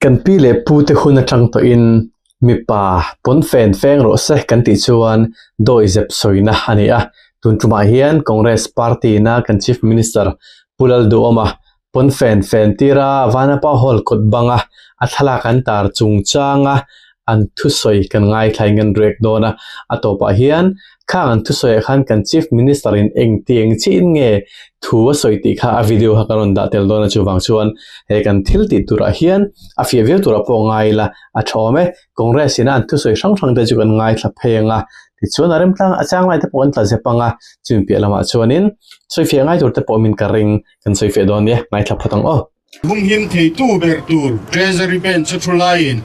Kan pi leh pu te hun atang tawhin mipa pawnfen feng rawh se kan tih chuan dawihzep sawina a ni a. Tun tumah hian Congress party ina kan Chief Minister Pu Lalduhawma pawnfen fen tira Vanapa Hall kawt banga a thlalak an tar chungchanga an thusawi kan ngaithlain kan rek dawn a. A tawpah hian Khang an thusawiah khan kan Chief Minister in engtiang chiin nge thu a sawi tih kha a video kha ka rawn dah tel dawn a, chuvang chuan he kan thil tih turah hian a fiah viau turah pawh ngai ila a tha awm e. Congress ina an thusawi hrang hrang te chu kan ngaithla phei ang a, tichuan a remtlang a chang lai te pawh kan tla zep ang a, chumi piah lamah chuanin sawifiah ngai tur te pawh min ka ring kan sawifiah dawn nia, ngaithla phawt ang aw. Humhim theitu ber tur Treasury Bench a thu laiin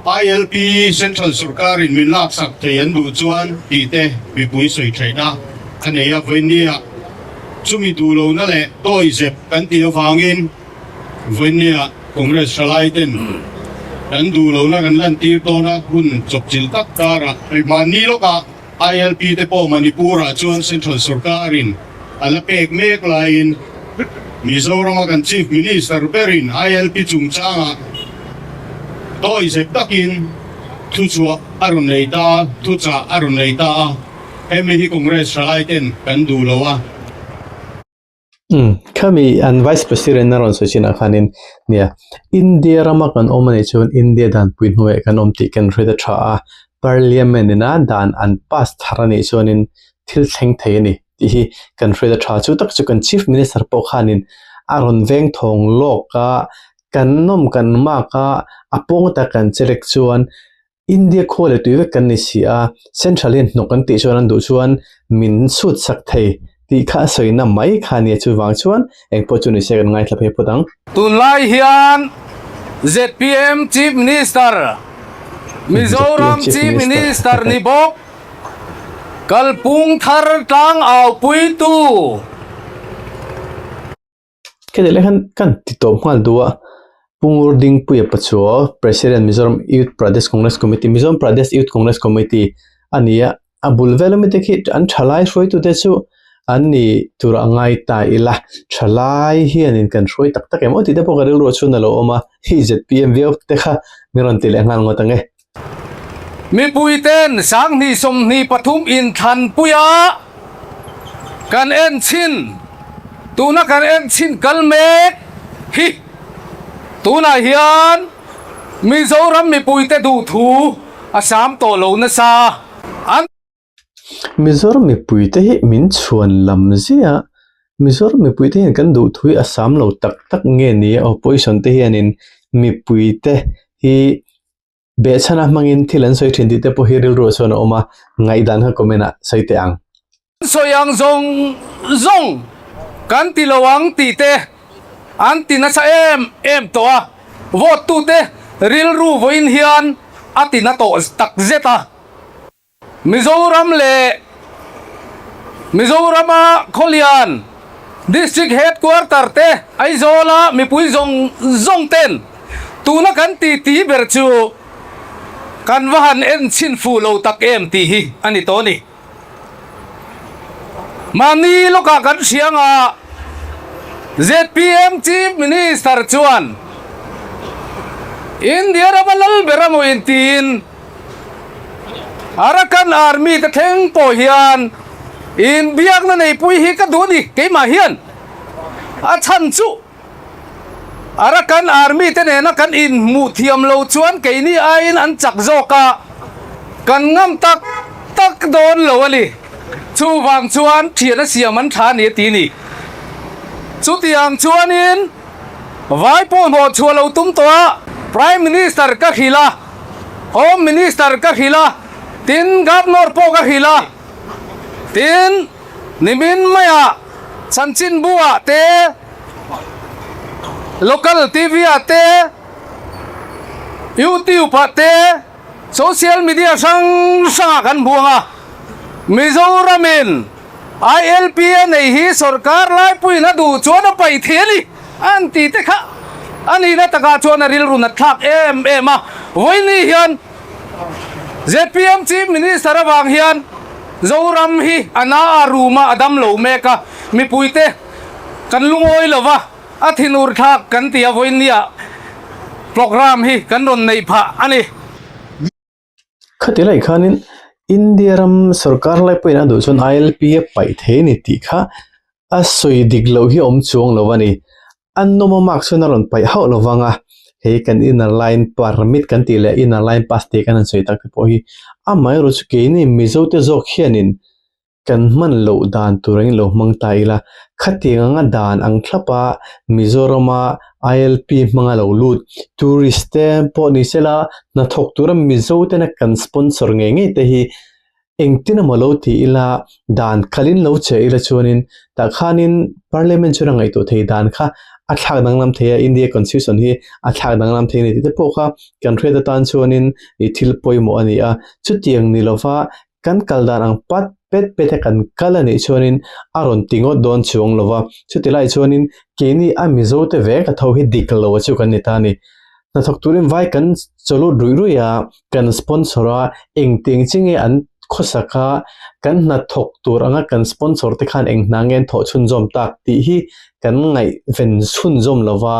ILP Central sorkarin min laksak thei an duh chuan tih te mipui sawi theihna a nei a. Vawinia chumi duh lohna leh tawihzep kan tih avangin vawinia Congress thalaiten kan duh lohna kan lantir dawn a, hun chawpchilh tak karah mahni lawkah ILP te pawh Manipur-ah chuan Central sorkarin a la pek mek laiin Mizorama kan Chief Minister berin ILP chungchangah tawihzep takin thuchhuah a rawn nei ta, thuchah a rawn nei ta a, hemi hi Congress thalaiten kan duh lo a. Umm khami an vice president a rawn sawi chinah khanin nia India rama kan awm anih chuan India danpui hnuaiah kan awm tih kan hriat a tha a, parliament ina dan an pass thar anih chuanin thil thleng thei a ni tih hi kan hriat a tha. Chu tak chu kan chief minister pawh khanin a rawn veng thawng lawk a, kan nawm kan mark a, a pawng tak kan chelek chuan India khua leh tui vek kan ni si a, Central hian hnawk an tih chuan an duh chuan min sut sak thei tih kha a sawina mai kha a nia, chuvang chuan engpawh chu ni se kan ngaithla phei phawt ang. Tunlai hian zpm Chief Minister, Mizoram Chief Minister ni bawk kalpung thar tlangaupuitu. Kheti lai khan kan ti tawp nghal duh a, Pu Ngur Dingpuia Pachuau, President Mizoram Youth Pradesh Congress Committee, Mizoram Pradesh Youth Congress Committee a ni a, a bul vel ami te khi an thalai hruaitute chu an ni tur a ngai ta ila, thalai hianin kan hruai tak tak em aw tih te pawh ka rilru ah chuan a lo awm a, hei zpm viau te kha min rawn ti leh nghal ngawt ang e. Mipuiten sanghnih 23 inthlanpuia kan en chhin, tuna kan en chhin kal mek hi tunah hian Mizoram mipuite duhthu a sam tawh lo nasa. An. Mizoram mipuite hi min chhuan lam ziah, Mizoram mipuite hian kan duhthu hi a sam lo tak tak nge ni a, opposition te hianin mipuite hi Behchhana hmangin thil an sawi thin tih te pawh hi rilru ah chuan a awm a, ngaihdan kha comment ah sawi teh ang. Sawi ang zawng zawng kan ti lo ang tih te an ti nasa em em tawh a, vote tute rilru vawiin hian a ti na tawh tak zet a. Mizoram leh Mizorama Khawlian District Headquarter te Aizawla mipui zawng zawng ten tuna kan titi ber chu kan va han en chhin fuh lo tak em tih hi a ni tawh a ni. Mahni lawkah kan hria anga zpm Chief Minister chuan India rama lal ber a maw intiin, Arakan Army te thleng pawh hian inbiakna neipui hi ka duh a ni, keimah hian a chhan chu Arakan Army te nena kan inhmuh thiam lo chuan keini aiin an chak zawk a, kan ngam tak tak dawn lo a ni. Chuvang chuan thian a siam an tha a ni a ti a ni. Chutiang chuanin vai pawh hnawh chhuah lo tum tawh a, Prime Minister ka hrilh a, Home Minister ka hrilh a, tin Governor pawh ka hrilh a, tin nimin maiah chanchinbu ah te, local TV ah te, YouTube ah te, social media hrang hrangah kan hmuang a, Mizoramin ILP a nei hi sorkar laipuiin a duh chuan a paih thei a ni an tih te kha a nihna takah chuan a rilru nat thlak em em a. Vawiini hian zpm Chief Minister avang hian Zoram hi a na a rum a, a dam lo mek a, mipuite kan lungawi lo va. A thinur thlak kan ti a vawinia programme hi kan rawn neih phah a ni. Khati lai khanin India ram sorkar lai pawhin a duh chuan ILP a paih thei a ni tih kha a sawi dik loh hi a awm chuang lo a ni. A nawm a mark chuan a rawn paih hauh lo vang a, hei kan inner line permit kan tih leh inner line pass tih kan han sawi tak te pawh hi amaherawhchu chu keini Mizo te zawk hianin kan hman loh dan tur angin lo hmang ta ila, khatiang anga dan ang thlap a Mizorama ILP hmanga lo lut tourist te pawh ni sela hnathawk tura Mizo tena kan sponsor ngei ngei te hi engtin emaw lo ti ila dan kalin lo che ila chuanin tah khanin Parliament chuan a ngaihtuah thei dan kha a thlak danglam thei a, India Constitution hi a thlak danglam thei a ni tih te pawh kha kan hriat atan chuanin ih thil pawimawh a ni a, chutiang ni lova Kan kal dan ang pat pet pet a kan kal a nih chuanin a rawn ti ngawt dawn chuang lo va, chuti lai chuanin keini a Mizo te vek a tho hi dik lo a chu kan ni ta a ni. Hnathawk turin vai kan chawlut ruih ruih a, kan sponsor a, engtiang chi nge an khawsak a, kan hnathawk tur anga kan sponsor te khan eng hna nge an thawh chhunzawm tak tih hi kan ngaihven chhunzawm lo va,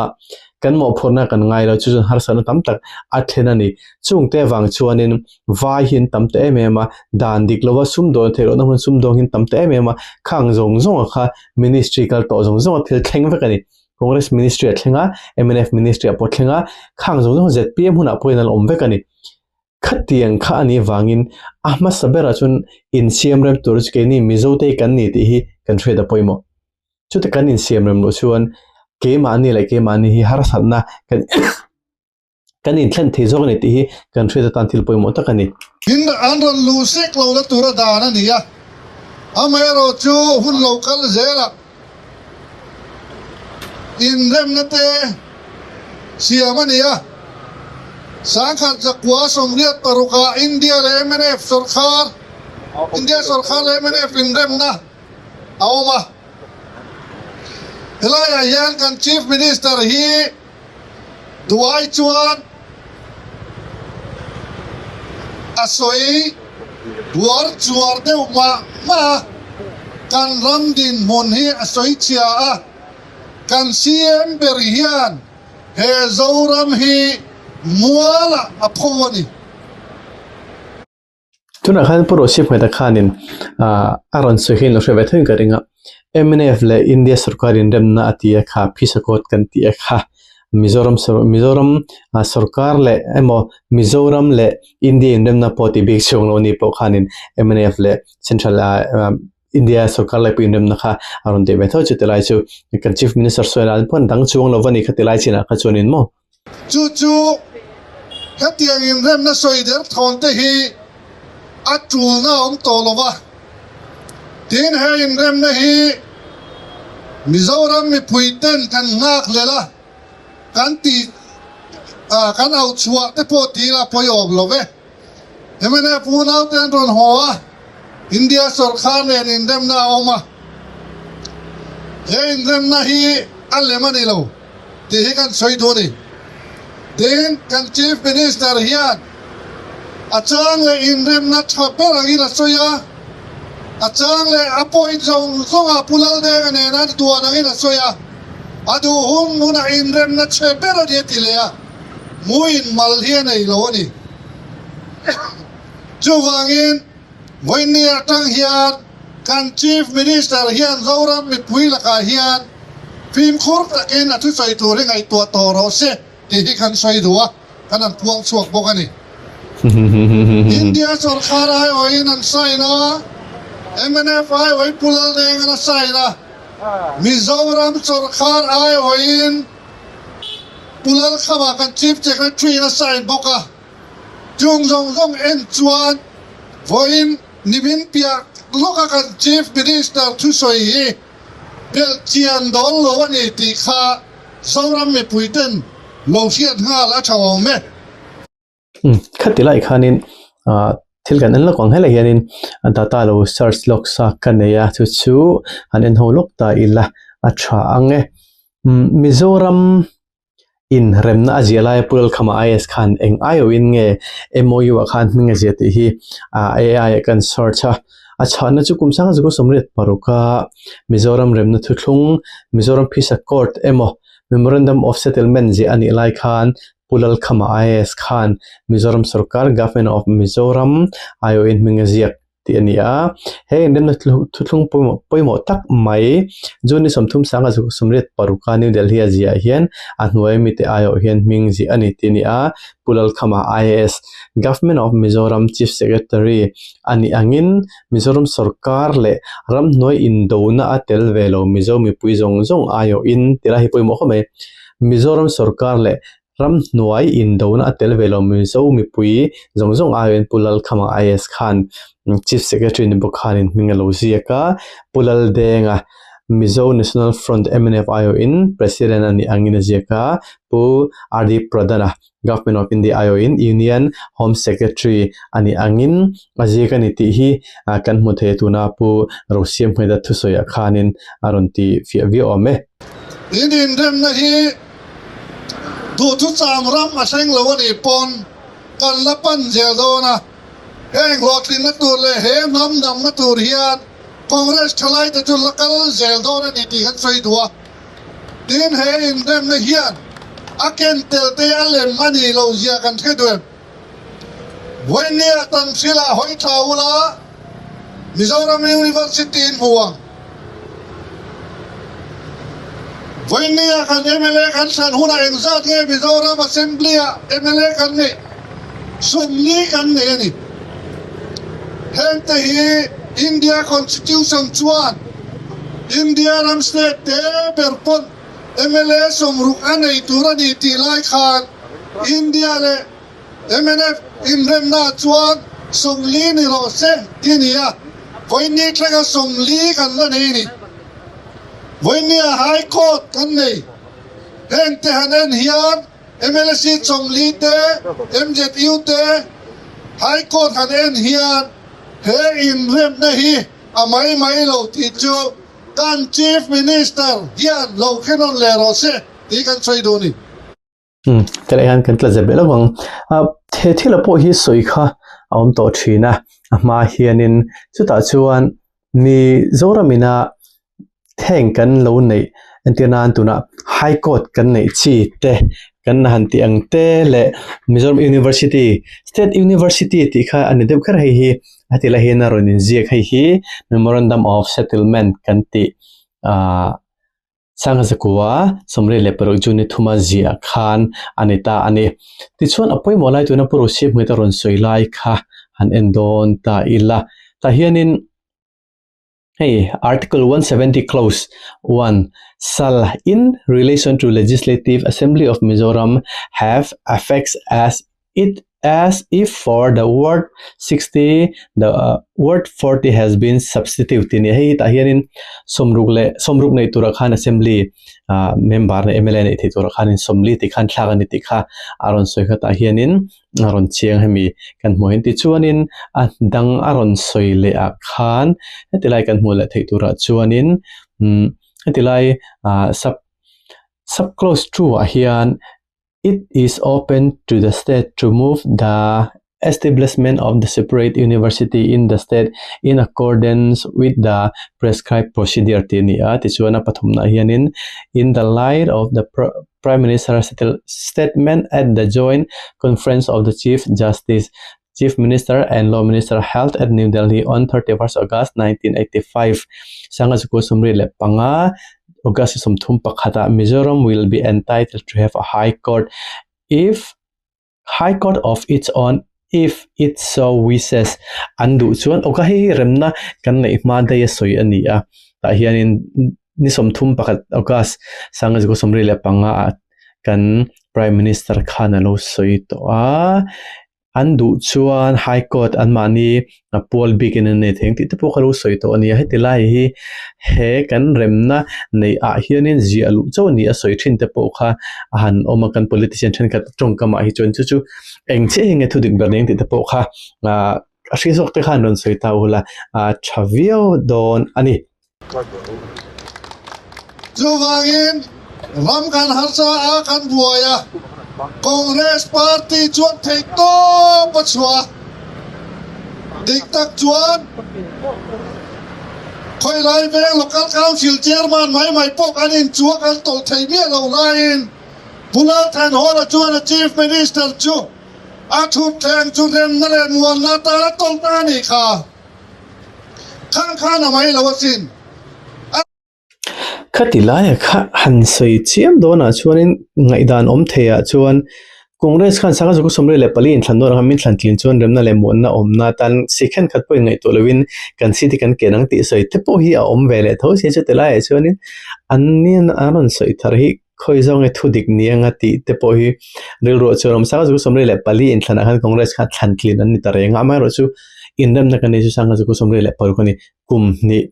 kan mawhphurhna kan ngai lo chu chuan harsatna tam tak a thlen a ni. Chungte avang chuanin Vai hi an tam ta em em a, dan dik lova sumdawn theih lohna hmun sumdawng hi an tam ta em em a, khang zawng zawnga kha ministry kal tawh zawng zawnga thil thleng vek a ni. Congress ministry a thleng a, mnf ministry ah pawh a thleng a, khang zawng zawng zpm hunah pawhin an awm vek a ni. Khatiang kha a nih vangin a hmasa berah chuan insiam rem tur chu keini Mizote hi kan ni tih hi kan hriat a pawimawh. Chuti kan insiam rem loh chuan keimahni leh keimahni hi harsatna kan Kan inthlen thei zawk a ni tih hi kan hriat atan thil pawimawh tak a ni. Tin, an rawn luh sek lo la tura dan a ni a, amaherawh chu hun lo kal zelah inremna te siam a ni a. Sangkhat zakua 86 ah India leh mnf sawrkhar, India sawrkhar leh mnf inremna a awm a. Helaiah hian kan Chief Minister hi Duai chuan a sawi buar chuar deuh mah mah a, kan ram dinhmun hi a sawi chhia a, kan CM ber hian he Zoram hi mualah a pho a ni. Tunah khan Pu Rosip Hmeta khanin a rawn sawi hian lo hre ve theuhin ka ring a, mnf leh India sorkar inremna a ti a kha, Phisa Code kan tih a kha, Mizoram Mizoram sorkar leh emaw Mizoram leh India inremna pawh tih bik chhung lo ni pawh khanin mnf leh Central India sorkar laipui inremna kha a rawn tih ve tho chu tilai chu kan Chief Minister sawi dan pawh an dang chuang lo va ni kha tilai chinah kha chuanin maw. Chu chu hetiang inremna sawi der thawn te hi a tulna a awm tawh lo va, tin he inremna hi Mizoram mipui ten kan nghak hlel a, kan tih kan auchhuah te pawh tih la pawiawm lo ve. Mnf unaute an rawn haw a, India sawrkhar nen inremna a awm a, he inremna hi a lem a ni lo tih hi kan sawi duh a ni. Tin, kan Chief Minister hian a chang leh inremna tha ber angin a sawi a, a chang leh a point zawng zawnga Pu Laldenga nen an duan angin a sawi a, a duh hun hunah inremna chhe ber a ni a ti leh a. Hmuin mal hi a nei lo a ni. Chuvangin, vawiinni atang hian kan Chief Minister hian Zoram mipui lakah hian fimkhur takin a thusawi tur hi ngaihtuah tawh rawh se tih hi kan sawi duh a, kan han puang chhuak bawk a ni. India sawrkar aiawhin an sign a, mnf aiawhin Pu Laldenga'n a sign a, Mizoram sawrkar aiawhin Pu Lalkhama kan Chief Secretary in a sign bawk a, chung zawng zawng en chuan vawiin nimin piah lawka kan Chief Minister thusawi hi belh chian dawn lo a ni tih kha Zoram mipui ten lo hriat nghal a tha awm e. Khati lai khanin thil kan en lawk ang helai hianin data lo search lawk sa ka nei a chu chu han en ho lawk ta ila a tha ang e Mizoram in remna a ziah laia Pu Lalkhama IAS khan eng aiawhin nge MOU ah khan hming a ziah tih hi AI ah kan search a a chhahna chu kum sanga zuk a 86 a Mizoram remna thuthlung Mizoram Peace Accord emaw. Memorandum of Settlement ziah a nih lai khan Pu Lalkhama IAS khan Mizoram sorkar, Government of Mizoram, aiawhin hming a ziak tih a ni a. He inremna thuthlung pawimawh tak mai June ni 30 sanga 86 a New Delhi a ziah hian a hnuai mite aiawh hian hming ziah a ni tih a ni a. Pu Lalkhama IAS, Government of Mizoram Chief Secretary a nih angin Mizoram sorkar leh ramhnuai indona a tel ve lo Mizo mipui zawng zawng aiawhin ti lai hi pawimawh khawp mai. Mizoram sorkar leh ramhnuai indona a tel ve lo Mizo mipui zawng zawng aiawhin Pu Lalkhama IAS khan Chief Secretary ni bawk khanin hming a lo ziak a, Pu Laldenga Mizo National Front mnf aiawhin President a nih angin a ziak a, Pu RD Pradhan-a Government of India aiawhin Union Home Secretary a nih angin a ziak a ni tih hi kan hmu thei a, tuna Pu Rosiamhmeda thusawiah khanin a rawn ti fiah viau awm e. In inremna hi duhthuchang ram a thleng lo a nih pawn kan la pan zel dawn a, heng hlawhtlinna tur leh he hnam damna tur hian Congress thalaite chu la kal zel dawn a ni tih kan sawi duh a. Tin, he inremna hian a ken tel te a lem a nih loh zia kan hre duh em? Vawinia tan hrilah hawi tha ula Mizoram University in hmu ang. Vawinia kan mla kan hran hunah engzat nge Mizoram Assembly ah mla kan neih? 40 kan nei a ni. Hengte hi India Constitution chuan India ram state te ber pawn mla 60 a nei tur a ni tih lai khan India leh mnf inremna chuan 40 ni rawh se ti a ni a, vawiin thlenga 40 kan la nei a ni. Vawiin High Court kan nei. Hengte han en hian MLC 40 te, MZU te, High Court han en hian he inremna hi a mai mai lo tih chu kan Chief Minister hian lo khenawn leh rawh se tih kan sawi duh a ni. Umm, ka leh hian kan tla zep leh lo ang. Ah, he thil a pawh hi sawi kha a awm tawh thin a, a hma hianin chutah chuan mi Zoramina Heng kan lo neih entir nan tunah High Court kan neih chi te kan han tih ang te leh Mizoram University State University tih kha a ni deuh kher hei hi a ti lai hian a rawn inziak hei hi Memorandum of Settlement kan tih ahh Sangzakua 36 June ni thuma ziah khan a ni ta a ni. Tichuan a pawimawh lai tuna Pu Rosiamhmui te rawn sawi lai kha han en dawn ta ila tah hianin. Hei Article 170 Clause 1 Shall in relation to Legislative Assembly of Mizoram have effects as it as if for the word 60 the uh, word 40 has been substitute tih ni hei tah hianin sawmruk leh sawmruk nei tura khan assembly uh, member ne MLA nei thei tura khanin 40 ti khan thlak ani tih kha a rawn sawi kha tah hianin a rawn chiang hemi kan hmuh hin tichuanin a dang a rawn sawi leh ah khan heti lai kan hmuh leh theih turah chuanin umm heti lai ah sub sub clause two ah hian it is open to the state to move the establishment of the separate university in the state in accordance with the prescribed procedure tih a ni a tichuan a pathumna ah hianin in the light of the Prime Minister statement at the joint conference of the Chief Justice, Chief Minister and Law Minister held at New Delhi on 31st August 1985. Sanga Zaku 35 August 31 ah Mizoram will be entitled to have a High Court if High Court of its own if it so wishes an duh chuan awka hei hi remna kan neih hma daih a sawi a ni a tah hianin ni 31 August 1975 ah kan Prime Minister khan a lo sawi tawh a an duh chuan High Court anmahni a pual bikin an nei thei ang tih te pawh ka lo sawi tawh a nia heti lai hi he kan remna neih ah hianin ziah luh chauh a ni a sawi thin te pawh kha a han awm a kan politician thenkhat tawngkam ah hi chuan chu chu eng chiah hi nge thu dik ber ning tih te pawh kha ah a hri zawk te khan rawn sawi ta ula a tha viau dawn a ni. Chuvangin ram kan harsa a kan buai a, Congress party chuan theih tawp a chhuah a, dik tak chuan. Khawilai veng Local Council Chairman mai mai pawh kan inchua kan tawlh thei miah lo laiin Pu Lalthanhawla chuan a Chief Minister chu a thutthleng chu remna leh muanna atan a tawlh ta a nih kha. Khang khan a mai lo asin. A. Khati laia kha han sawi chiam dawnah chuanin ngaihdan awm theiah chuan Congress khan sangha zaku 34 inthlan dawnah khan min thlan tlin chuan remna leh muanna awmna atan sikhen khat pawhin ngaihtuah loin kan seat hi kan ken ang tih sawi te pawh hi a awm ve leh tho sia chuti laiah chuanin an nian an rawn sawi thar hi khawi zawng nge thu dik ni anga tih te pawh hi rilruah chuan awm sangha zaku 34 inthlanah khan Congress kha thlan tlin an ni ta reng a amaherawhchu chu inremna kan nei chu sangha zaku 36 a ni kum hnih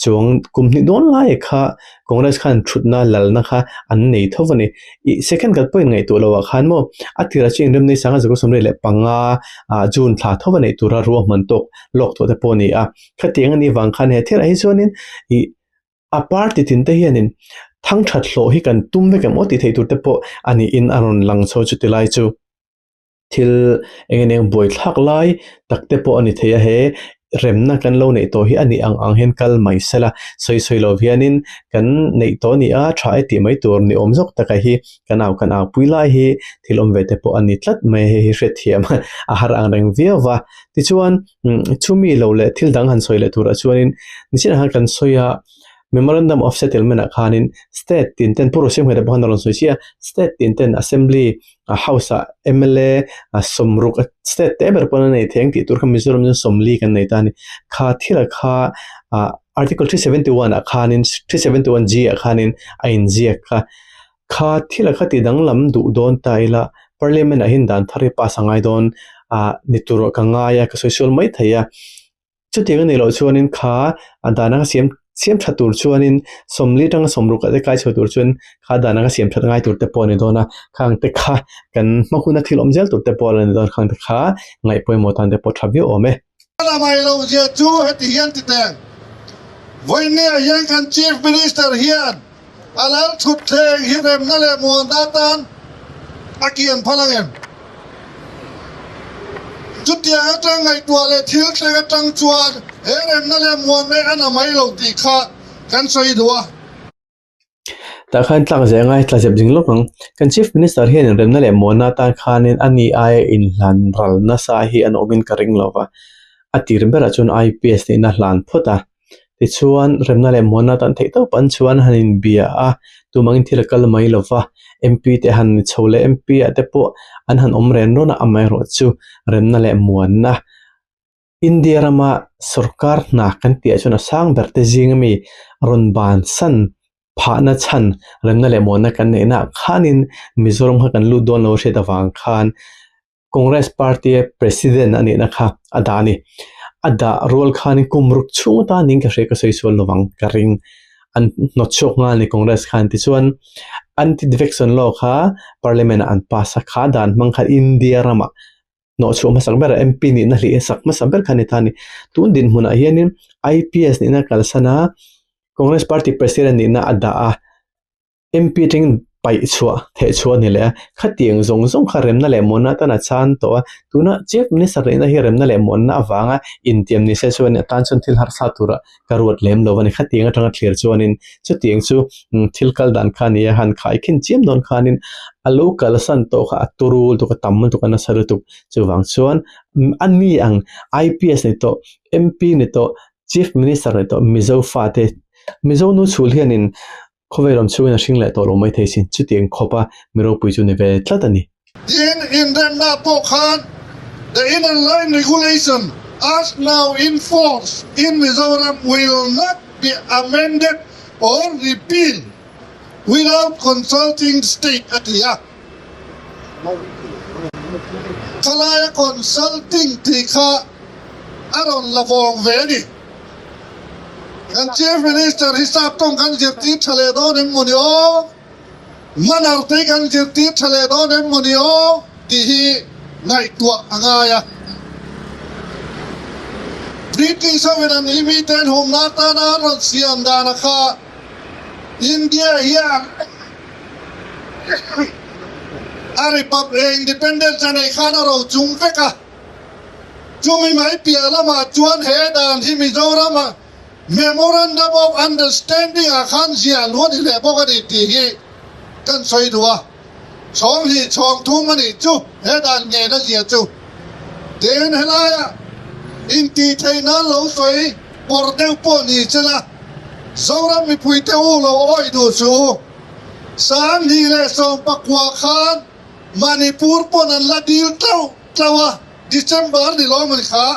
Chuang kum hnih dawn lai kha Congress khan thutna lalna kha an nei tho a ni. I second khat pawhin ngaihtuah loh ah khan maw a tirah chu inremna hi sanga zaku 35 ah June thla tho a neih tura ruahman tawk lawk tawh te pawh a ni a. Khatiang a nih vang khan he thil ah hi chuanin ih a party tin te hianin thangthat hlawh hi kan tum vek em aw tih theih tur te pawh a niin a rawn lang chho chuti lai chu. Thil eng eng eng buaithlak lai tak te pawh a ni thei a, he remna kan lo neih tawh hi a nih ang ang hian kal mai sela, sawi sawi lo hianin kan neih tawh a ni a, tha e tih mai tur ni awm zawk taka hi kan au kan au pui lai hi thil awm ve te pawh a ni tlat mai a, hei hi hriatthiam a har ang reng viau va. Tichuan chumi lo leh thil dang han sawi leh turah chuanin nichinah khan kan sawi a, Memorandum of Settlement ah khanin state tin ten Pu Rosiamhmete pawh khan a rawn sawi chiah a, state tin ten Assembly House ah mla sawmruk state te ber pawn a nei thei ang tih tur kha Mizoram chuan sawmli kan nei ta a ni. Kha thil ah kha ah Article 371 ah khanin 371 G ah khanin a inziak kha. Kha thil ah kha ti danglam duh dawn ta ila Parliament ah hian dan thar hi pass a ngai dawn ah ni tur ka ngai a ka sawi sual mai thei a. Chutiang a nih loh chuanin kha a dana ka siam siam tha tur chuanin sawmli atanga sawmruk ah te kai chho tur chuan kha dana ka siam that ngai tur te pawh a ni dawn a, khang te kha kan hma huna thil awm zel tur te pawh a la ni dawn, khang te kha ngaih pawimawh tan te pawh tha viau awm e. A mai lo zia chu heti hian ti teng. Vawinia hian kan Chief Minister hian A lal chhut thleng hi remna leh muanna atan a kian phal ang em? Chutiang atang ngaihtuah leh thil thleng atang chuan he remna leh muanna hi a na mai lo tih kha kan sawi duh a. Tah khan tlak zeh ngai tla zep zing lawk ang. Kan Chief Minister hian remna leh muanna atan khanin a ni aia inhlan ral nasa hi an awmin ka ring lo va. A tir berah chuan IPS nihna hlan phawt a. Tichuan, remna leh muanna tan theih tawp an chuan han inbia a, tumangin thil a kal mai lo va, MP te han ni chho leh MP ah te pawh an han awm ren rawn a, amaherawhchu remna leh muanna India rama sorkar hna kan tihah chuan a sang ber te zing ami rawn bansan phahna chhan remna leh muanna kan neihna ah khanin Mizoram kha kan lut dawn lo a hriat avang khan Congress Party a President a nihna kha a dah a ni. A dah rual khanin kum ruk chhung atanin ka hria ka sawi sual lovang ka ring. An hnawt chhuak nghal a ni Congress khan. Tichuan Anti-Defection Law kha Parliament ah an pass a, kha dan hmang khan India ramah hnawh chhuah hmasak ber a MP nihna hlih sak hmasa ber kha a ni ta a ni. Tun dinhmunah hianin IPS nihna kalsan a Congress Party President nihna a dah a. MP atangin paih chhuah theh chhuah a ni leh a, khatiang zawng zawng kha remna leh muanna atan a chan tawh a, tuna Chief Minister nihna hi remna leh muanna avanga intiam ni se chuan atan chuan thil harsa tura ka ruat lem lo a ni, khatiang atanga thlir chuanin chutiang chu thil kal dan kha a ni a, han khai khin chiam dawn khanin a lo kalsan tawh kha a turu lutuk a tam lutuk a nasa lutuk, chuvang chuan a ni ang IPS ni tawh MP ni tawh Chief Minister ni tawh Mizo fate Mizo nu chhul hianin Khawvel awm chhungin a hring leh tawh lo mai thei sin, chutiang khawpa mi ropui chu ni ve tlat a ni. Tin, inremna pawh khan The Inner Line Regulation as now in force in Mizoram will not be amended or repealed without consulting state a ti a. Khalaia consulting tih kha a rawn la vawng ve a ni. Kan Chief Minister hi sap tawng kan zirtir tha leh dawn em maw ni aw? Manner te hi kan zirtir tha leh dawn em maw ni aw? tih hi ngaihtuah a ngai a. British ho in an hi mite an humna atana an rawn siam dana kha India hian a Republic Independence a neih khan a ro chung vek a. Chumi mai piah lamah chuan he dan hi Mizoram-a Memorandum of Understanding ah khan ziah luh a ni leh bawk a ni tih hi kan sawi duh a. Chhawng hnih chhawng thum a nih chu he dan ngen a zia chu. Tin helaia intih theih nan lo sawi pawrh deuh pawh ni che la, Zoram mipuite u lo awih duh suh u. 2019 khan Manipur pawn an la dil tlauh tlauh a, December ni lawm an kha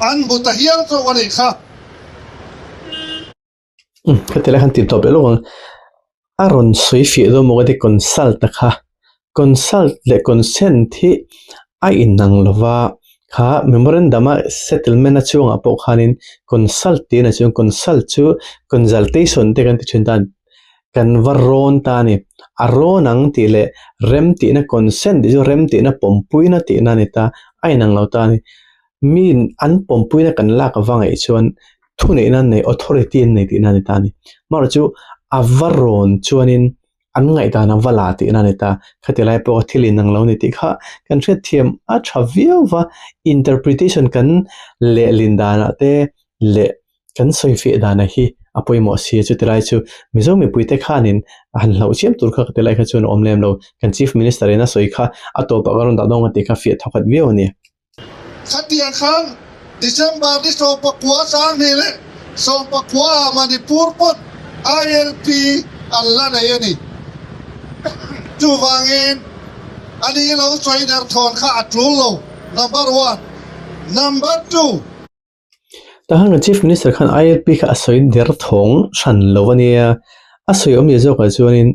an hmu ta hial zawk a nih kha. Khati lai khan tih tawp leh lawk ang. A rawn sawi fiah dawn maw ka ti consult a kha. Consult leh consent hi a inang lo va, kha memorandum a settlement a chungah pawh khanin consult tih a chuan consult chu consultation te kan ti thin ta kan va rawn ta a ni. A rawn ang tih leh rem tihna consent tih chu rem tihna pawmpuina tihna a ni ta, a inang lo ta a ni. Miin an pawmpuina kan lak avangah chuan thuneihna an nei, authority an nei tihna a ni ta a ni. Amaherawhchu chu a va rawn chuanin an ngaihdan a va la tihna a ni ta. Khati lai pawha thil inang lo ni tih kha kan hriatthiam a tha viau va, interpretation kan lehlin danah te leh kan sawifiah danah hi a pawimawh si a. Chuti lai chu Mizo mipuite khanin a han hlauh chiam tur kha khati lai kha chuan a awm lem lo. Kan Chief Minister in a sawi kha a tawpah ka rawn dah dawn ka tih kha fiah thawkhat viau a ni. Khatiang khan December ni 1919 ah Manipur pawn ILP an la nei a ni. Chuvangin a ni lo sawi derthawn kha a tul lo, number one. Number two. Tahan kan Chief Minister khan ILP kha a sawi derthawng hran lo a nia, a sawi awmzia zawkah chuanin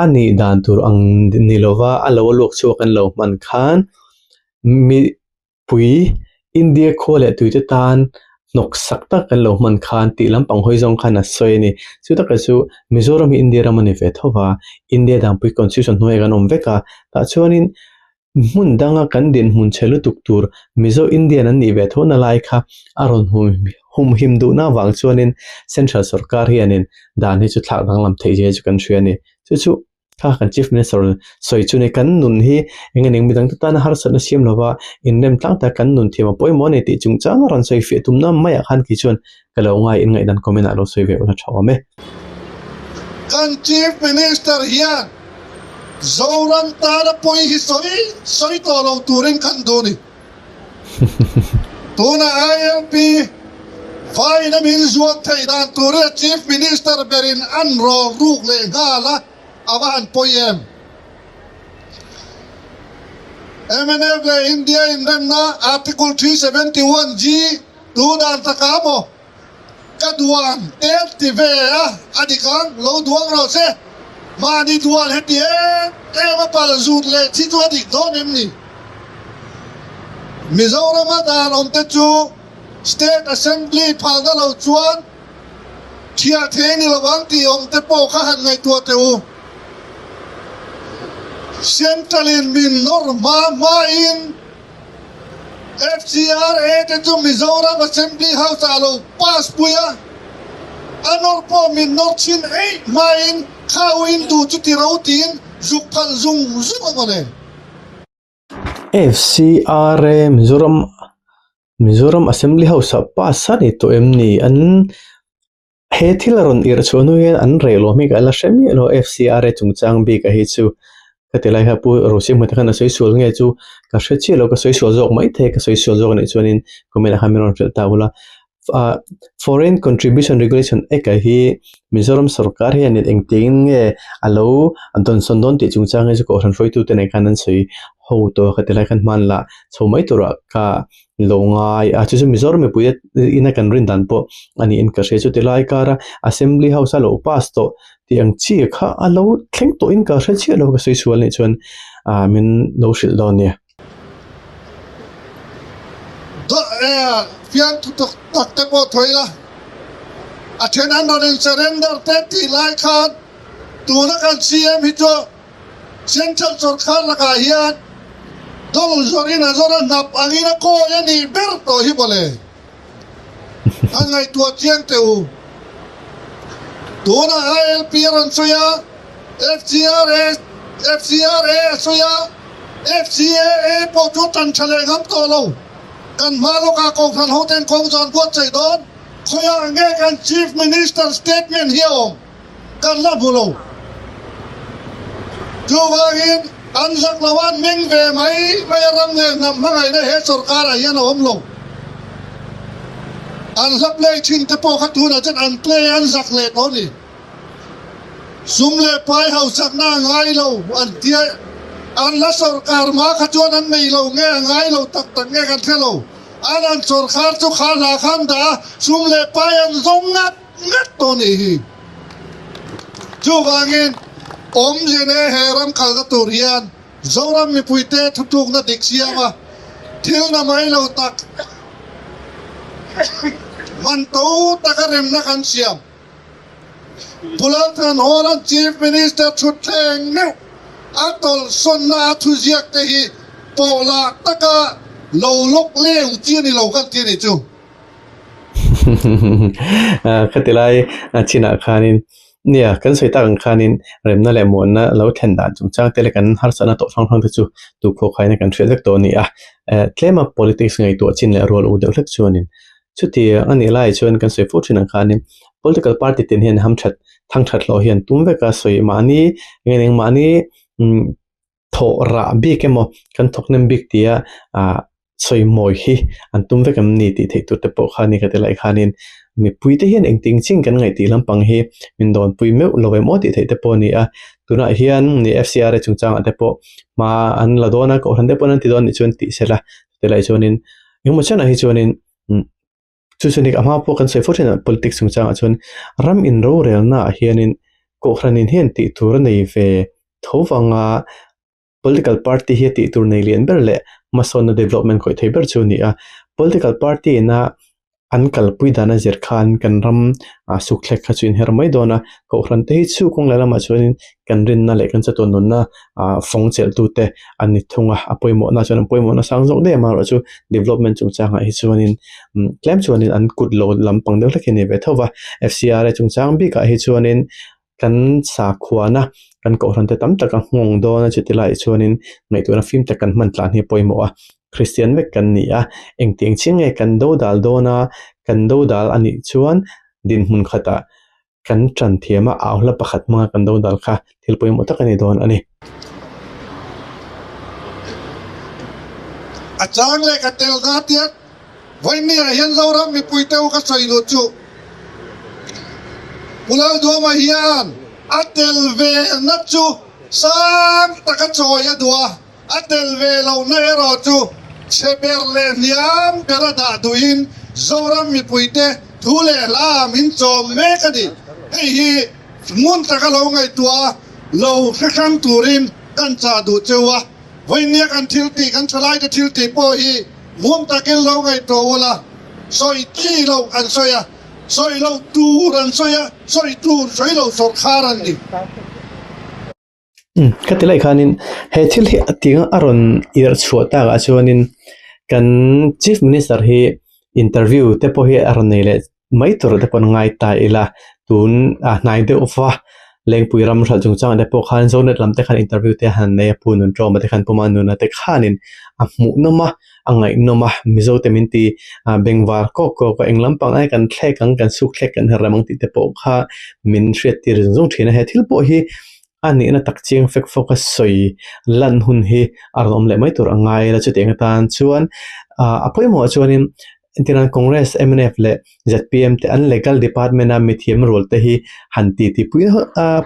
a nih dan tur ang ni lova a lo a luak chhuak an lo hman khan mipui India khua leh tuite tan hnawksak tak kan lo hman khan tih lampang hawi zawng khan a sawi a ni. Chu takah chu Mizoram hi India ram a ni ve tho va, India dangpui Constitution hnuaiah kan awm vek a, tah chuanin Hmun danga kan dinhmun chhe lutuk tur Mizo Indian an nih ve tho na lai kha a rawn humhim duhna avang chuanin Central sorkar hianin dan hi chu thlak danglam theih zia chu kan hria a ni. Chu chu kha kan Chief Minister sawi chu ni kan nun hi eng eng midang te tana harsatna siam lova inrem tlang tak kan nun thiam a pawimawh a ni tih chungchang a rawn sawi fiah tumna maiah khan kei chuan ka lo ngai inngaihdan comment ah lo sawi ve ula tha awm e. Kan Chief Minister hian Zoram tana pawi hi sawi sawi tawh lo turin kan duh ni. Tuna ILP vaina min zuam theih dan turin a Chief Minister berin an rawl ruk leh nghal a, a va han pawi em? Mnf leh India inremna Article 371 G Tu dan taka maw? Ka duan tel ti ve a, a dik ang, lo duang rawh se. Mahni duan heti em em a pal zut leh thi chu a dik dawn em ni? Mizorama dan awm te chu State Assembly phalna lo chuan thiah thei ni lo ang tih awm te pawh kha han ngaihtuah teh u. Central in min nawr hma hma in FCRA te chu Mizoram Assembly House ah lo pass pui a, a nawr pawh min nawr chhin eih hmain kha u in duh chu ti ro tiin zuk phal zung zung a mawle. FCRA Mizoram Mizoram Assembly House ah pass a ni tawh em ni? An He thil a rawn irh chhuah hnu hian an reh lo hmik a la hre miah lo FCRA chungchang bik a hi chu ka ti lai kha Pu Rosimhmuta khan a sawi sual nge chu ka hre chiah lo ka sawi sual zawk mai thei ka sawi sual zawk anih chuanin comment ah khan min rawn hrilh ta ula ah Foreign Contribution Regulation Act ah hi Mizoram sorkar hianin engtiangin nge a lo dawnsawn dawn tih chungchang hi chu kohhran hruaitute nen khan an sawi ho tawh a ka ti lai khan hman lah chho mai turah ka lo ngai a chu chu Mizoram mipui ina kan rin dan pawh a niin ka hria chuti lai kara Assembly House a lo pass tawh tih ang chi kha a lo thleng tawhin ka hre chiah lo ka sawi sual nih chuan ah min lo hrilh dawn nia. Fiamthu tak tak te pawh thawi la, a then an rawn in surrender te tih lai khan tuna kan CM hi chu Central sawrkar lakah hian dawng zawrin a zawr a hnap angin a kawi a nih ber tawh hi mawle. A ngaihtuah chiang teh u. Tunah ILP a rawn sawi a, FCRA FCRA a sawi a, FCAA pawh chu tan tha leh ngam tawh lo. Kan hma lawkah Kohhran hoten kawng zawn buatsaih dawn. Khawiah nge kan Chief Minister statement hi a awm? Kan la hmu lo. Chuvangin an zak lo a, meng ve mai mai a ram leh hnam hmangaihna he sorkarah hian a awm lo. An hla play thin te pawh kha tunah chuan an play an zak leh tawh a ni. Sum leh pai hausakna a ngai lo an tia, an la sorkar hma kha chuan an nei lo nge a ngai lo tak tak nge kan hre lo. An an sorkar chu kha hla khan dah a, sum leh pai an zawng ngat ngat tawh nih hi. Chuvangin awmze ne he ram kalna tur hian Zoram mipuite thutlukna dik siam a, thil na mai lo tak man to taka remna kan siam. Pu Lalthanhawla'n Chief Minister thutthleng meuh a tawlhsawnna a thuziak te hi pawhlah taka lo lawk leu chi a ni lo kan ti a nih chu. Khati lai chinah khanin nia kan sawi tak ang khanin remna leh muanna lo thlen dan chungchang te leh kan harsatna tawh hrang hrang te chu tukhaw khaina kan hriat vek tawh a ni a. Tlema politics ngaihtuah chin leh rual u deuh hlek chuanin Chuti a nih laiah chuan kan sawi fo thin ang khanin political party tin hian hamthat thangthat hlawh hian tum vek a sawi mahni eng eng mahni umm thawh rah bik emaw kan thawk hnem bik tia ah sawi mawi hi an tum vek em ni tih theih tur te pawh kha a ni ka ti lai khanin mipui te hian engtin chin kan ngaih tih lampang hi min dawnpui meuh lo em aw tih theih te pawh a ni a tunah hian FCRA chungchangah te pawh hma an la dawn a kohhran te pawh an ti dawn anih chuan tih sela Tilai chuanin engemaw chianah hi chuanin chu chu a hma pawh kan sawi fo thin a politics chungchangah chuan ram in rorelna ah hianin kohhranin hian tih tur a nei ve tho vanga political party hi a tih tur nei lian ber leh hmasawnna development khawih thei ber chu a ni a political party ina an kalpui dan a zir khan kan ram ah sukthlek kha chu inher mai dawn a kohhran te hi chu kawng leh lamah chuanin kan rinna leh kan chatuan nunna ah fawng chelh tute an ni thung a a pawimawhna chuan an pawimawhna sang zawk daih amaherawh chu development chungchangah hi chuanin umm tlem chuanin an kut lo lampang deuh hlek hi a ni ve tho va F C R A chungchang bikah hi chuanin kan sakhuana kan kohhran te tam tak a nghawng dawn a chuti laiah chuanin ngaihtuahna fim tak kan hman tlan hi a pawimawh a Kristian vek kan ni a engtiang chiang nge kan do dal dawn a kan do dal a nih chuan dinhmun khatah kan tan thiam a au hla pakhat hmanga kan do dal kha thil pawimawh tak a ni dawn a ni. A chang leh ka tel na tiat Vawinia hian Zoram mipui te u ka sawi duh chu Pu Lalduama hian a tel ve na chu sang taka chawi a duh a, a tel ve lohna erawh chu chhe ber leh hniam ber a dah duhin Zoram mipui te thu leh hla min chawm mek a ni. Hei hi ngun taka lo ngaihtuah a, lo hre hrang turin kan chah duh cheu a. Vawinia kan thil tih, kan thalaite thil tih pawh hi ngun takin lo ngaihtuah ula, sawi chi lo an sawi a, sawi lo tur an sawi a, sawi tur sawi lo sawrkhar an ni. Umm ka ti lai khanin he thil hi a tinga a rawn irh chhuah takah chuanin kan chief minister hi interview te pawh hi a rawn nei leh mai tur te pawh an ngai ta ila tun a hnai deuh va lengpui ram hralh chungchang te pawh khan zonet lam te khan interview te han nei a pu nun tawma te khan puma nuna te khanin a hmuh nawm a a ngaihnawm a mizo te min ti ah bengvar kawk kawk a eng lampang ai kan thlek ang kan suk thlek kan her lam ang tih te pawh kha min hriat tir zung zung thin a he thil pawh hi a nihna tak chiang fek fawk a sawi lan hun hi a rawn awm leh mai tur a ngai a chutiang atan chuan ah a pawimawh ah chuanin Entirnan Congress, mnf leh zpm te an legal department a mithiam rual te hi han ti ti pui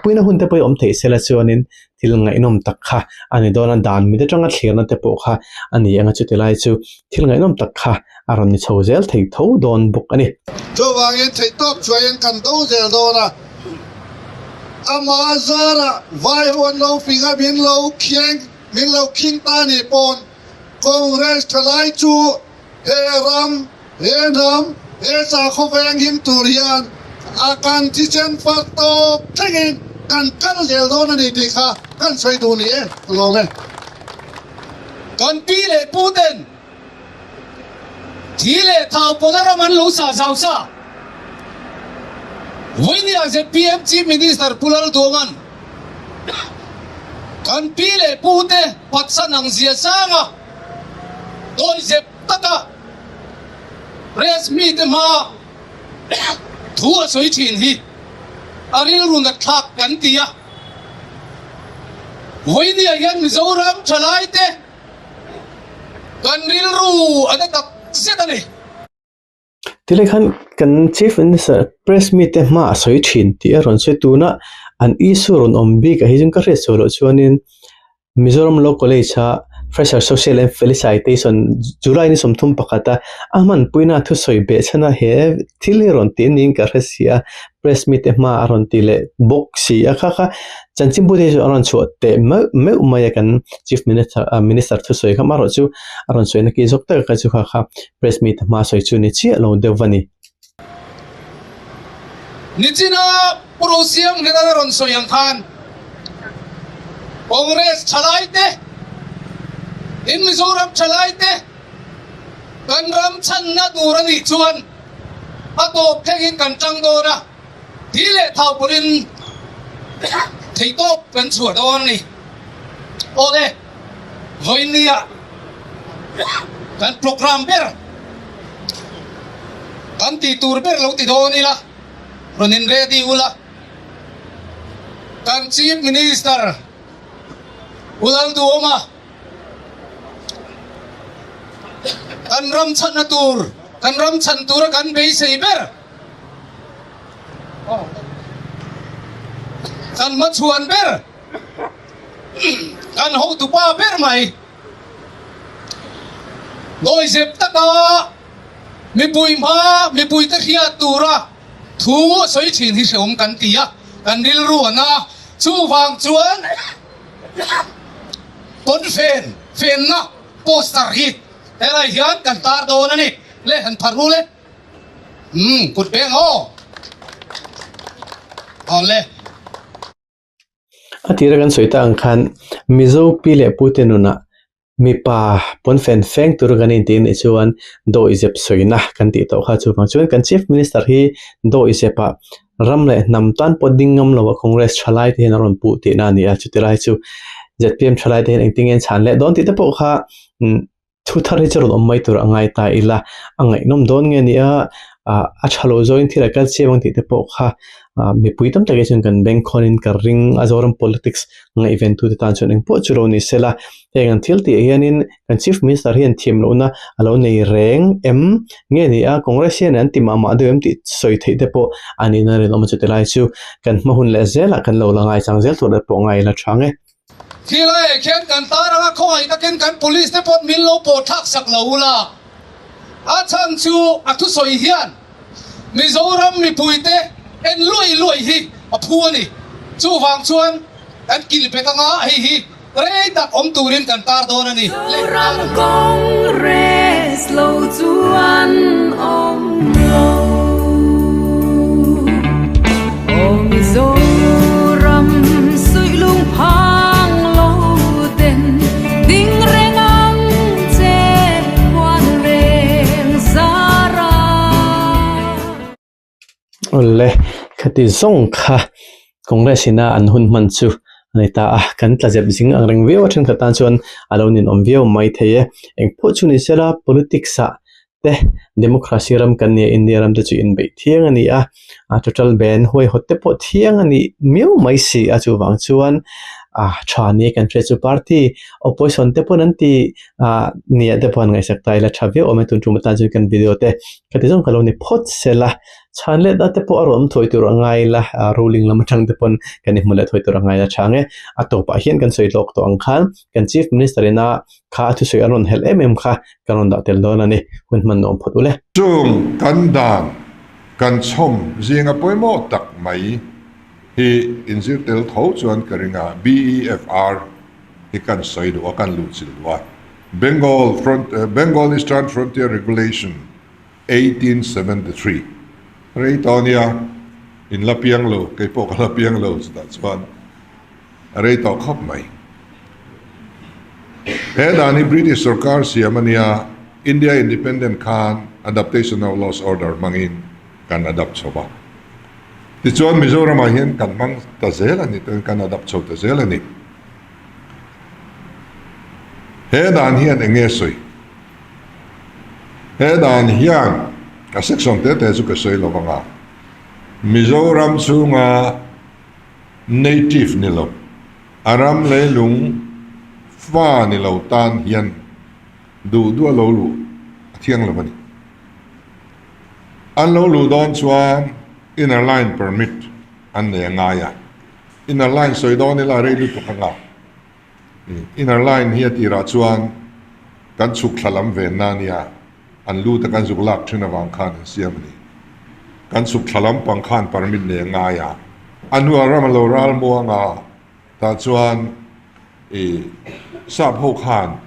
puina hun te pawh hi awm theih sela chuanin thil ngaihnawm tak kha a ni dawn a, dan mit atanga thlirna te pawh kha a ni ang a chuti lai chu thil ngaihnawm tak kha a rawn ni chho zel thei tho dawn bawk a ni. Chuvangin theihtawp chuaiin kan do zel dawn a, amah zarah vai ho an lo fing a, min lo khieng min lo khing ta nih pawn Congress thalai chu He ram, he hnam, he sakhaw veng him tur hian a kan thisen far tawp thlengin kan kal zel dawn a ni tih kha kan sawi duh ni e, ka lawm e. Kan pi leh pu ten thi leh thau pawna ram an lo sah zau sa. Vawinia zpm Chief Minister Pu Lalduanga'n kan pi leh pu te phatsan ang zia sanga Dawihzep taka press mite hmaa Thu a sawi thin hi a rilru nat thlak kan ti a. Vawinia hian Mizoram thalaite kan rilru a na tak zet a ni. Tilai khan kan Chief Minister press meet te hma a sawi thin tih a rawn sawi tuna an issue rawn awm bik ah hi chuan ka hriat chhuah loh chuanin Mizoram Law College a Fresher Social and Felicitation July ni 31 a a hmanpuina thusawi beh chhan a he thil hi rawn ti niin ka hre si a press meet te hma a rawn ti leh bawk si a kha kha chanchinbu te hi chu a rawn chhuah teh meuh meuh mai a kan Chief Minister Minister thusawi kha amaherawhchu a rawn sawi na ki zawk tak a chu kha kha Press meet hma sawi chu ni chiah lo deuh va ni. Nichina Pu Rosiang hnena la rawn sawi ang khan Congress thalaite in Mizoram thalaite kan ram chhanna tur a nih chuan a tawp thlengin kan tang dawn a, ti leh thau pawhin theihtawp kan chhuah dawn a ni. Awle. Vawinia kan programme ber kan tih tur ber lo ti dawn ila rawn in ready ula kan Chief Minister U Lalduhawma kan ram chhanna tur kan ram chhan tura kan beisei ber kan hmachhuan ber Kan hotupa ber mai dawizep taka mipui hma mipuite hriat tura thu a sawi thin hi hreawm kan ti a, kan rilru a na. Chuvang chuan pawnfen fenna poster hi helai hian kan tar dawn a ni. Le han phar rul e. Umm kut peng aw. Awle. A tira kan sawi tak ang khan Mizo pi leh pu te nunah mipa pawnfen feng tur kan intih anih chuan dawihzep sawina kan tih tawh kha chuvang chuan kan Chief Minister hi dawihzep ah ram leh hnam tan pawh ding ngam lo a Congress thalai te hian a rawn puh tihna a ni a chutilai chu zpm thalai te hian engtin nge an chhan leh dawn tih te pawh kha umm Thu thar hi chu rawn awm mai tur a ngai ta ila, a ngaihnawm dawn nge nia, ah a tha lo zawngin thil a kal chiam ang tih te pawh kha ah mipui tam tak hi chuan kan beng khawnin ka ring a Zoram politics ngaihven tute tan chuan engpawh chu lo ni sela, heng an thil tih ah hianin kan Chief Minister hian thiam lohna a lo nei reng em nge ni a, Congress hian an ti mah mah deuh em tih sawi theih te pawh a nihna rinawm a chuti lai chu kan hma hun leh zelah kan lo la ngaichang zel tur te pawh ngai la tha nge. Khilai ah khian kan tar anga khawngaih takin kan police te pawh min lo pawh thlak sak lo ula, a chhan chu a thusawi hian Mizoram mipui te en luai luai hi a phu a ni. Chuvang chuan kan kilh bet anga hei hi rei tak awm turin kan tar dawn a ni. Zoram Congress lo chuan awm lo. Aw Mizoram suih lung phang lo ten ding reng ang che khuan reng zara. Awle, khati zawng kha Congress ina an hun hman chu a ni ta a, kan tla zep zing ang reng viau a thenkhat tan chuan a lo ninawm viau mai thei e. Engpawh chu ni sela politics ah te democracy ram kan nia India ram te chu inbeih thiang a ni a, a total ban huaihawt te pawh thiang a nih miau mai si a chuvang chuan ah tha nia kan hriat chu party opposition te pawn an ti ah nia te pawh an ngaihsak ta ila tha viau awm e tun tum atan chuan kan video te khati zawng ka lo ni phawt sela chhan let na te pawh a rawn awm thawi tur a ngai la ah ruling lam atang te pawn kan inhmu leh thawi tur a ngai la tha ang e a tawpah hian kan sawi lawk tawh ang khan kan chief minister ina Kha a thusawi a rawn helh em em kha ka rawn dah tel dawn a ni. Hun hman nuam phawt ule. Chung kan dan kan chhawm zinga pawimawh tak mai hi inzir tel tho chuan ka ring a, BEFR hi kan sawi duh a, kan luhchilh duh a. Bengal Front Bengal Eastern Frontier Regulation 1873 rei tawh ania, in la piang lo, kei pawh ka la piang lo chutah chuan A rei tawh khawp mai. He dan hi British sorkar siam a nia, India Independent khan Adaptation of Laws Order hmangin kan adapt chho va. Tichuan Mizoramah hian kan hmang ta zel a ni, kan adapt chho ta zel a ni. He dan hian eng nge sawi? He dan hian. A section te te chu ka sawi lo vang a, Mizoram chhunga native ni lo, a ram leilung fa ni lo tan hian duh duh a lo luh a thiang lo a ni. An lo luh dawn chuan inner line permit an nei a ngai a, inner line sawi dawn ila rei lutuk anga inner line hi a tirah chuan kan chhuk thla lam venna a nia, an lut a kan zuk lak thin avang khan an siam a ni. Kan chhuk thla lampang khan permit nei a ngai a, a hnuah ram a lo ral muang a, tah chuan i sap ho khan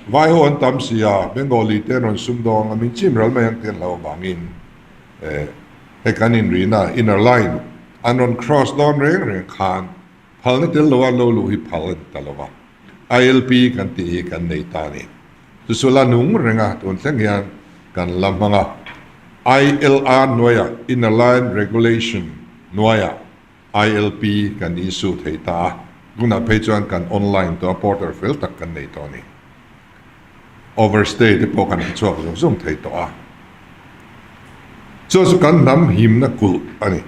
vai ho an tam si a, Bengali te an rawn sum dawng a, min chim ral mai ang tih an hlauh avangin hei kan inrina inner line an rawn cross dawn reng reng khan phalna tel lo a lo luh hi phal a ni ta lo va. ILP kan tih hi kan nei ta a ni. Chu chu la nung reng a, tun thleng hian kan la hmang a. ILR hnuaiah, Inner Line Regulation hnuaiah ILP kan issue thei ta a. Tunah phei chuan kan online tawh a, portal fel tak kan nei tawh a ni. Overstay te pawh kan hre chhuak zung zung thei tawh a. Chu chu kan hnam himna kulh a ni.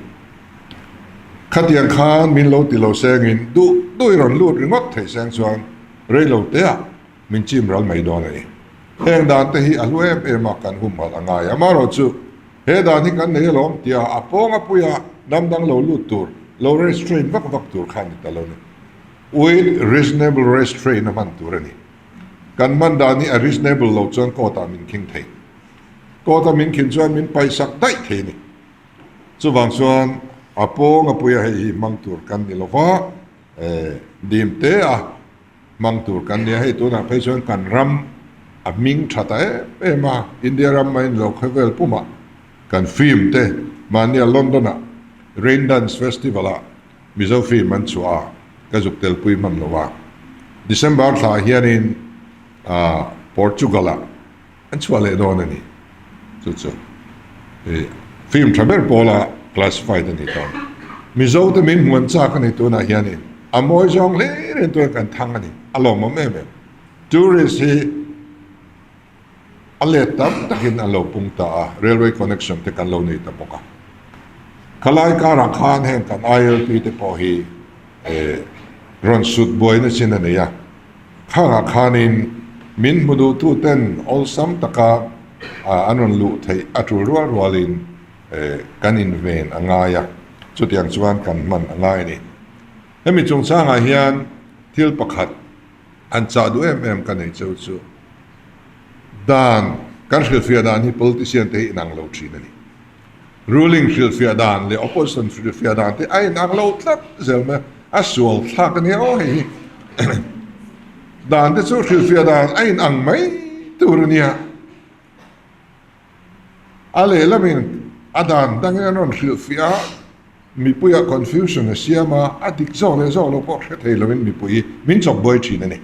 Khatiang khan min lo ti lo sengin duh duh i rawn lut ringawt thei seng chuan rei lo teah min chim ral mai dawn a ni. Heng dan te hi a hlu em em a kan humhalh a ngai. Amaherawhchu he dan hi kan nei alawm tia a pawng a puia hnam dang lo lut tur, lo restrain vak vak tur kha a ni ta lo ni. With reasonable restraint a hman tur a ni. Kan hman dan hi a reasonable lo chuan court ah min khing thei. Court a min khin chuan min paisak daih thei a ni. Chuvang chuan a pawng a puia hei hi hmang tur kan ni lova, dim te a hmang tur kan ni a. Hei tunah phei chuan kan ram a hming tha ta em em a, India ram mai ni lo khawvel pumah kan film te mahnia London ah Rain Dance Festival ah Mizo film an chhuah a, ka zuk telpui hman lo a. December thla hianin Portugal ah an chhuah leh dawn a ni. Chu chu film tha ber pawla classified a ni tawh. Mizo te min hmuan chak a ni tunah hianin a mawi zawng hle reng turin kan thang a ni. A lawmawm em em. Tourist hi A let tam takin an lo pung ta a, railway connection te kan lo nei ta bawk a. Khalai karah khan heng kan ILP te pawh hi rawn sut buaina chin a nei a. Khangah khanin min hmu duhtu ten awlsam taka an rawn luh theih a tul rual rualin kan inven a ngai a, chutiang chuan kan hman a ngai a ni. Hemi chungchangah hian thil pakhat An chah duh em em ka nei cheu chu dan kan hrilhfiah dan hi politician te hi inang lo thin a ni. Ruling hrilhfiah dan leh opposition hrilhfiah dan te a inang lo tlat zel mai a, a sual thlak a nia aw hei hi. Dan te chu hrilhfiah dan a inang mai tur a nia. A lehlamin a dan dangin an rawn hrilhfiah a, mipuiah confusion a siam a, a dik zawk leh zawk lo pawh hre thei loin mipui min chawp buai thin a ni.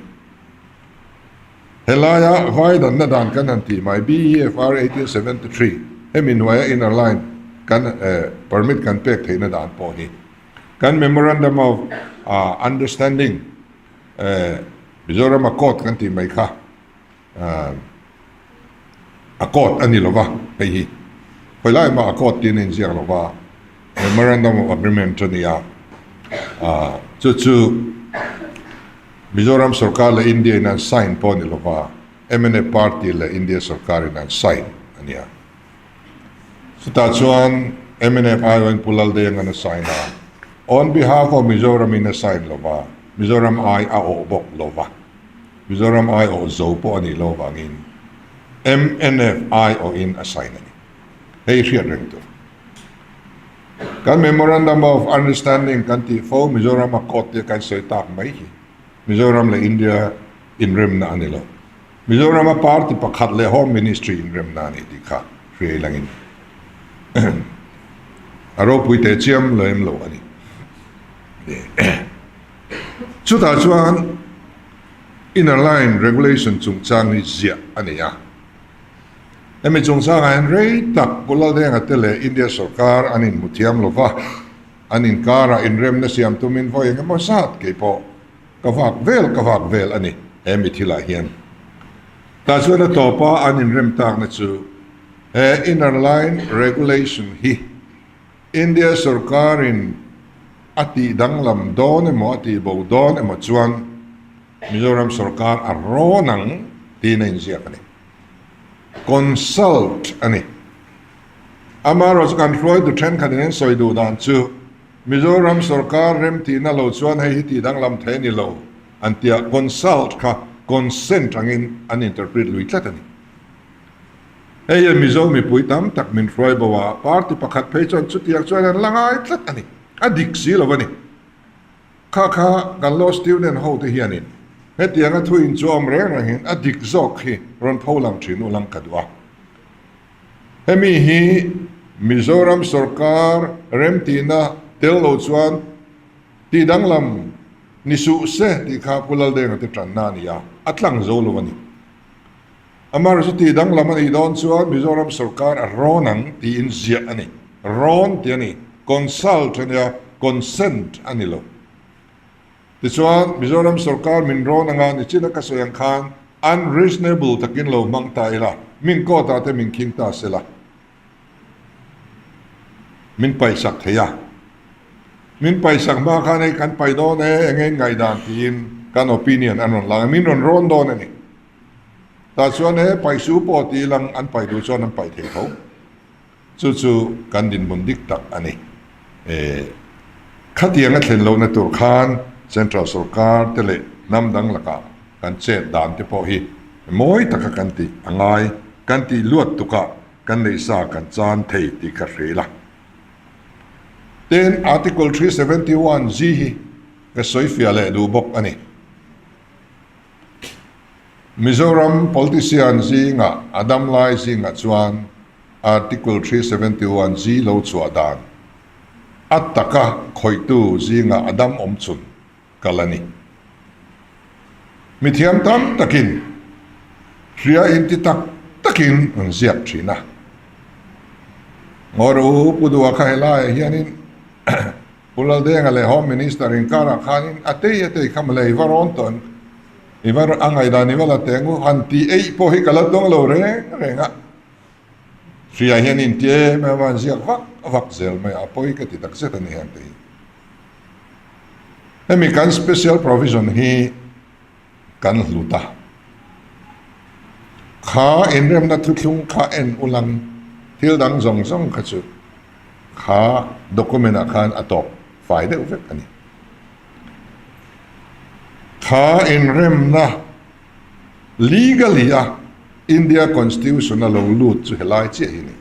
Helaia vai danna dan kan han tih mai, BEFR 1873, hemi hnuaia inner line kan permit kan pek theihna dan pawh hi kan Memorandum of Understanding, Mizoram Accord kan tih mai kha, A court a ni lova hei hi khawi lai mah a court tiin a inziak lova memorandum of agreement a ni a chu chu Mizoram sorkar leh India in an sign pawh a ni lova mnf party leh India sorkar in an sign a ni a chutah chuan mnf aiawhin Pu Laldenga'n a sign a on behalf of Mizoram in a sign lova Mizoram ai a awh bawk lova. Mizoram aiawh zo pawh a nih loh avangin mnf aiawhin a sign a ni. Hei hriat reng tur. Kan Memorandum of Understanding kan tih fo Mizoram a court te kan sawi tak mai hi Mizoram leh India inremna a ni lo. Mizoram a party pakhat leh Home Ministry inremna a ni tih kha hriai langin a ropui teh chiam lem lo a ni. Chutah chuan Inner Line Regulation chungchang hi ziah a ni a. Hemi chungchangah hian rei tak Pu Laldenga te leh India sorkar an inhmu thiam lo va, an inkarah inremna siam tumin vawi eng emaw zat kei pawh ka vak vel ka vak vel a ni he mi thilah hian. Tah chuan a tawpa an inrem takna chu. He Inner Line Regulation hi India sorkarin a tih danglam dawn emaw a tih bo dawn emaw chuan Mizoram sorkar a rawn ang tiin a inziak a ni. Consult a ni. Amaherawhchu kan hruaitu thenkhatin an sawi duh dan chu Mizoram sorkar remtihna lo chuan hei hi tih danglam thei a ni lo an tia consult kha consent angin an interpret lui tlat a ni. Hei hian Mizo mipui tam tak min hruai bo a, party pakhat phei chuan chutiang chuan an la ngai tlat a ni. A dik si lo a ni. Kha kha kan law student ho te hianin hetianga thu inchuam reng rengin a dik zawk hi rawn pho lang thin u lang ka duh a. Hemi hi Mizoram sorkar remtihna tel lo chuan tih danglam ni suh se tih kha Pu Laldenga te tanna a ni a, a tlang zo lo a ni. Amar chu tih danglam a nih dawn chuan Mizoram sorkar a rawn ang tiin ziah a ni. Rawn tih a ni. Consult a nia, consent a ni lo. Tichuan, Mizoram sorkar min rawn anga nichina ka sawi ang khan unreasonable takin lo hmang ta ila, min court ah te min khing ta sela, min paihsak thei a. Min paihsak hma khan hei kan paih dawn e, enge in ngaihdan tiin kan opinion an rawn lang a, min rawn rawn dawn a ni. Tah chuan he paihsu pawh tih lang an paih duh chuan an paih thei tho. Chu chu kan dinhmun dik tak a ni. Khatiang a thlen lohna tur khan Central sawrkar te leh hnam dang lakah kan chet dan te pawh hi mawi taka kan tih a ngai, kan tih luat tukah kan neihsa kan chan thei tih ka hre ila. Tin, Article 371 G hi ka sawifiah leh duh bawk a ni. Mizoram politician zingah a damlai zingah chuan Article 371 G lo chhuah dan a taka khawihtu zingah a dam awm chhun kal a ni. Mithiam tam takin hria inti tak takin an ziak thin a. Ngawi rawh u, Pu Duha kha helaiah hianin Pu Laldenga leh Home Minister inkarah khanin a tei a tei kha mawle i va rawn tawh ang, i va a ngaihdan i va la teh ang u, han tih eih pawh hi ka la dawng lo reng reng a, hria hian inti em em a, an ziak vak vak zel mai a, a pawi ka ti tak zet a ni heng te hi. Hemi kan special provision hi kan hlut a, kha inremna thuthlung kha en ulang thil dang zawng zawng kha chu Kha document ah khan a tawp fai deuh vek a ni. Kha inremna legally a India Constitution a lo lut chu helai chiah hi a ni.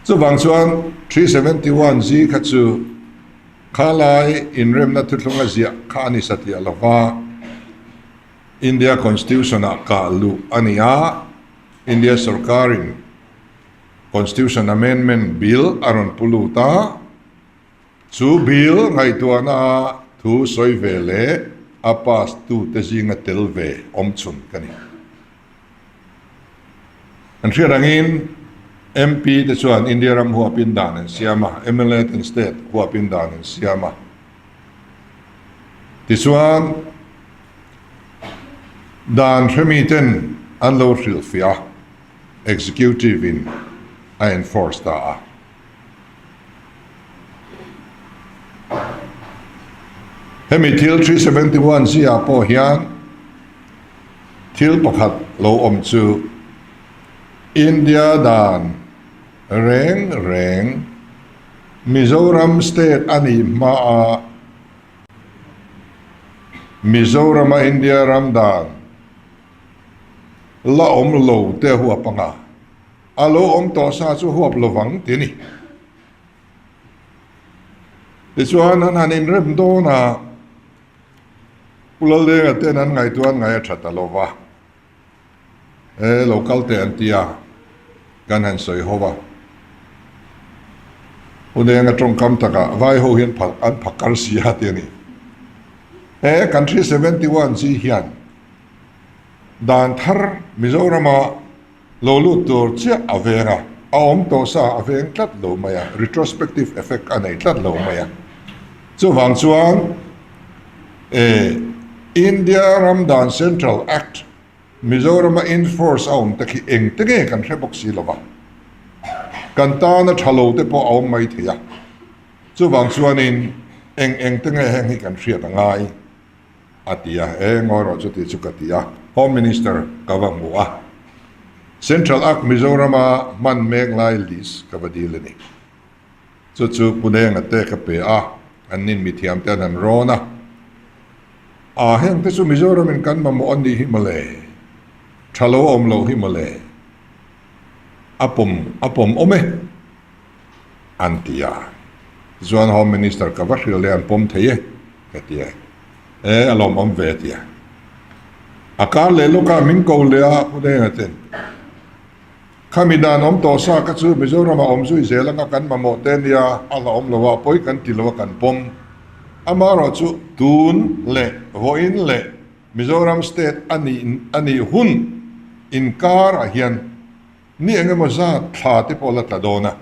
Chuvang chuan 371 G kha chu kha lai inremna thuthlung a ziah kha a ni satliah lova India Constitution ah kah luh a ni a, India sorkarin Constitution Amendment Bill a rawn pu lut a, chu bill ngaihtuahna thu sawi ve leh a pass tute zinga tel ve awm chhun ka ni. An hriat angin MP te chuan India ram huapin dan an siam a, mla ten state huapin dan an siam a. Tichuan dan hremi ten an lo hrilhfiah a. Executive in a enforce ta a. Hemi thil 371 ziah pawh hian thil pakhat lo awm chu India dan reng reng Mizoram state a nih hma a Mizorama India ram dan La awm lo te huap anga a lo awm tawh sa chu huap lovang ti a ni. Tichuan an han inrem dawn a, Pu Laldenga ten an ngaihtuah an ngaih a tha ta lo va, e lo kal teh an ti a, kan han sawi ho va. Pu Denga tawngkam takah vai ho hian an phakar si a ti a ni. He kan 371 chi hian Dan thar Mizorama lo lut tur chiah a veng a, a awm tawh sa a veng tlat lo mai a, retrospective effect a nei tlat lo mai a. Chuvang chuan e India ram dan Central Act. Mizorama in force a awm te khi eng te nge kan hre bawk si lo va, kan tana tha lo te pawh a awm mai thei a, chuvang chuanin eng eng te nge heng hi kan hriat a ngai a ti a, e ngawi rawh chuti chu ka ti a, Home Minister ka va hmu a, Central Act Mizorama hman mek lai list ka va dil a ni. Chu chu Punenga te ka pe a, an nin mithiam te an han rawn a. A heng te chu Mizoram in kan mamawh a nih hi mawle, tha lo a awm loh hi mawle, a pawm a pawm awm e an ti a. Tichuan Home Minister ka va hrilh leh an pawm thei e ka ti e, e a lawmawm ve a ti a. A kar leh lawkah min ko leh a Punenga ten. Khami dan awm tawh sa kha chu Mizoram ah awm zui zel anga kan mamawh te nia a la awm lo a, pawi kan ti lo a kan pawm. Amaherawh chu tun leh vawiin leh Mizoram state a nih a nih hun inkar ah hian ni eng emaw zat thla te pawh la tla dawn a.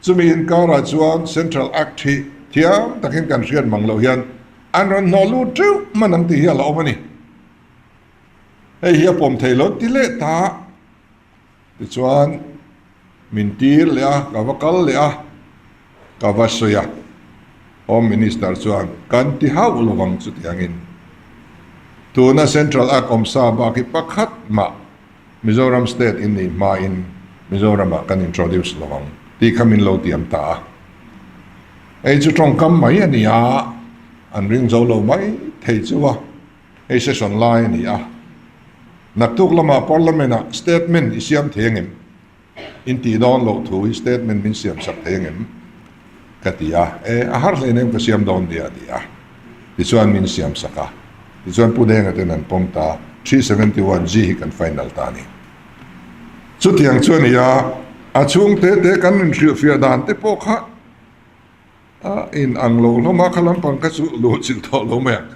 Chumi inkar ah chuan Central Act hi thiam takin kan hriat mang loh hian an rawn hnawh lut teuh hman ang tih hi a la awm a ni. Hei hi a pawm thei lo ti leh ta. Tichuan min tir leh a, ka va kal leh a, ka va sawi a. Home Minister chuan kan ti hauh lo vang chutiangin tuna Central Act awmsa bak hi pakhat mah Mizoram State in nih hmain Mizoramah kan introduce lo vang tih kha min lo tiam ta a. Hei chu tawngkam mai a ni a, an ring zo lo mai thei chu a. Hei session lai a ni a, naktuk lamah Parliament ah statement i siam thei angem? In tih dawn loh thu hi statement min siam sak thei angem? Ka ti a, e a har hlein em ka siam dawn nia a ti a, tichuan min siam sak a, tichuan Pu Denga ten an pawm ta, 371 G hi kan final ta a ni. Chutiang chu a ni a, a chhung te te kan inhrilhfiah dan te pawh kha, A in ang lo hlawm a, kha lampang kha chu luh chilh tawh lo mai ang.